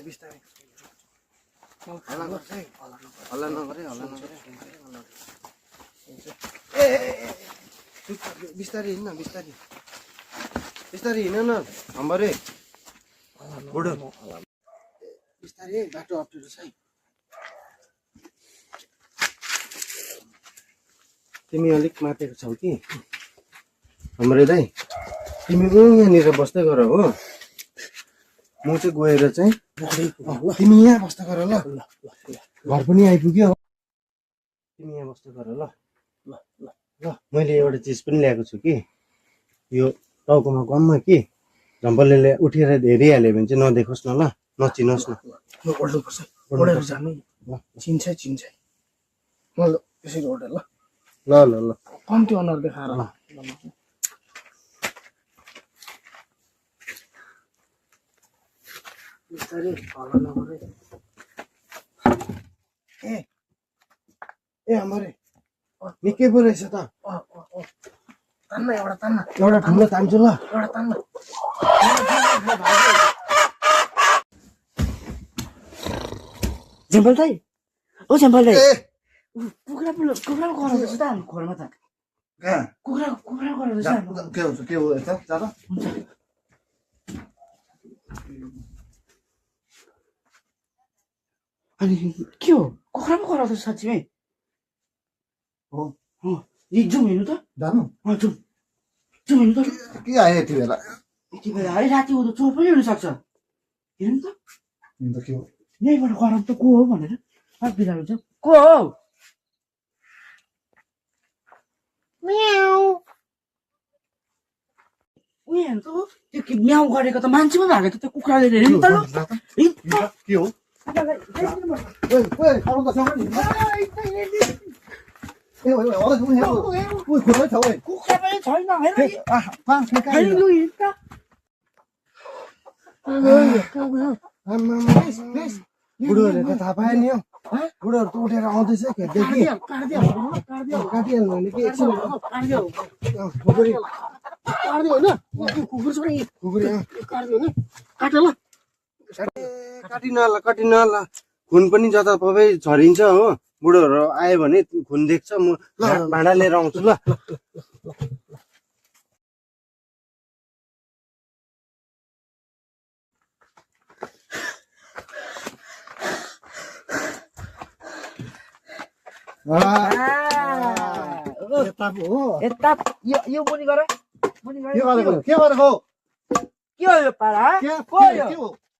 बिस्तारै हल्ला नगरे ए बिस्तारै हिँड्न बिस्तारै हिँड न हम्बरे बुढो बिस्तारै बाटो अप्ठ्यारो छ है तिमी अलिक मातेको छौ कि हाम्रो दाइ तिमी यहाँनिर बस्दै गर हो म चाहिँ गएर चाहिँ तिमी यहाँ बस्दै गर ल घर पनि आइपुग्यो तिमी यहाँ बस्दै गर ल ल मैले एउटा चिज पनि ल्याएको छु कि यो टाउकोमा गममा कि झम्पलले उठेर हेरिहाल्यो भने चाहिँ नदेखोस् न ल नचिनोस् न ओढ्नुपर्छ ओढेर जानु चिन्छ ल त्यसरी ओढे ल ल ल ल कम्ती अनुहार देखाएर ल बिस्तारै हल्ला नगरे ए हमारे निकै पो रहेछ त तान्न एउटा ठुलो तान्छु ल एउटा तान्न झम्पल दाइ ओ झम्पल दाइ कुखुरा कराउँदैछ त हामी खोरमा त कहाँ कुखुरा कराउँदैछ के हो यता जाँदा हुन्छ अनि के हो कुखुरा पो कराउँदैछ साँच्चीमै हो जाउँ हेर्नु त जानु जाउँ हेर्नु त के आयो यति बेला यति बेला है राति हुँदा चोर पनि हुनसक्छ हेर्नु त के हो यहीँबाट कराउनु त को हो भनेर बिरालो चाहिँ को हो उयो हेर्नु त त्यो म्याउ गरेको त मान्छे पो भएको त त्यो कुखुराले हेर्नु त ल के हो कुखुरा पनि छैन हेर लु हेर्नु त बुढोहरूले त थाहा पायो नि हौ बुढोहरू त उठेर आउँदैछ खेतदेखि काटिहाल्नु भने के एकछिन काटिन खुन पनि जताततै झरिन्छ हो बुढोहरू आयो भने खुन देख्छ म भाँडा लिएर आउँछु ल यता यो मुनि गर के गरेको के हो यो पारा के को यो